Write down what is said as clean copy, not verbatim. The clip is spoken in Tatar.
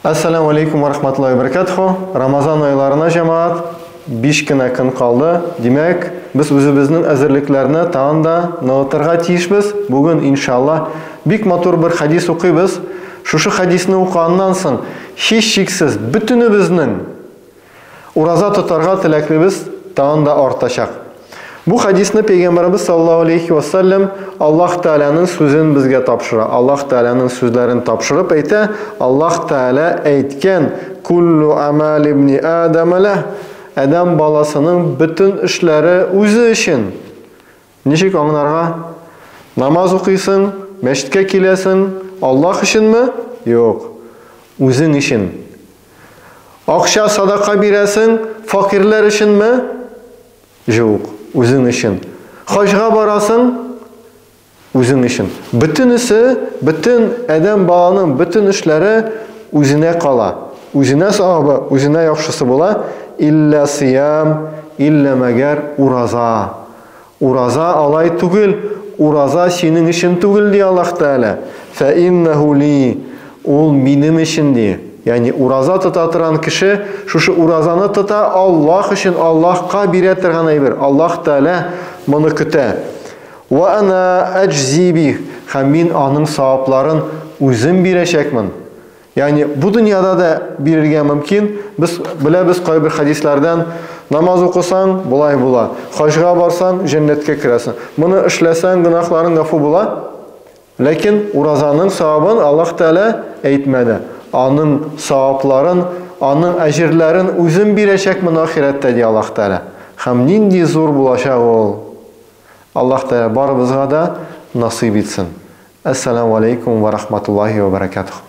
Әссәламү алейкум ва рахматуллаһи ва баракатуху. Рамазан айларына җәмәгать 5 кенә көн калды. Димәк, без үзебезнең әзерлекләрне тагын да ныгытырга тиешбез. Бүген, иншалла, бик матур бер хәдис укыйбыз. Шушы хәдисне укыганнан соң, һичшиксез, бөтенебезнең Ураза тотарга теләклебез тагын да артачак. Бу хәдисне Пәйгамбәребез саллаллаһу алейхи ва саллям Аллаһ Тәгаләнең сүзен безгә тапшыра. Аллаһ Тәгаләнең сүзләрен тапшырып әйтә, Аллаһ Тәгалә әйткән: "Куллу амал ибни Адам ләһ" Адәм баласының бөтен эшләре үзе өчен. Ничек аңларга? Намаз укыйсың, мәчеткә киләсең, Аллаһ өченме? Юк. Үзең өчен. Акча садака бирәсең, факирләр өченме? Юк, үзең өчен. Хаҗга барасың, үзең өчен. Бөтенесе, бөтен адәм баланың бөтен эшләре үзенә кала. Үзенә савабы, үзенә яхшысы була. Иллә сыям, иллә мәгәр ураза. Ураза алай түгел, ураза синең өчен түгел, ди Аллаһ Тәгалә. Фә иннәһу ли, ул минем өчен, ди. Ягъни ураза тота торган кеше шушы уразаны тота Аллаһ өчен, Аллаһка бирә торган әйбер. Аллаһ Тәгалә моны көтә. Ва ана аҗзи бих, һәм мин аның савапларын үзем бирәчәкмен. Ягъни бу дөньяда да бирергә мөмкин. Без беләбез кайбер хәдисләрдән, намаз укысаң, болай була. Хаҗга барсаң, җәннәткә керәсең. Моны эшләсәң, гөнаһларың гафу була. Ләкин уразаның савабын Аллаһ Тәгалә әйтмәде. Аның савапларын, аның әҗерләрен үзем бирәчәкмен ахирәттә, ди Аллаһ Тәгалә. Һәм нинди зур булачак ул. Аллаһ Тәгалә барыбызга да насыйп итсен. Әссәламү алейкум ва рахматуллаһи ва баракатуһ.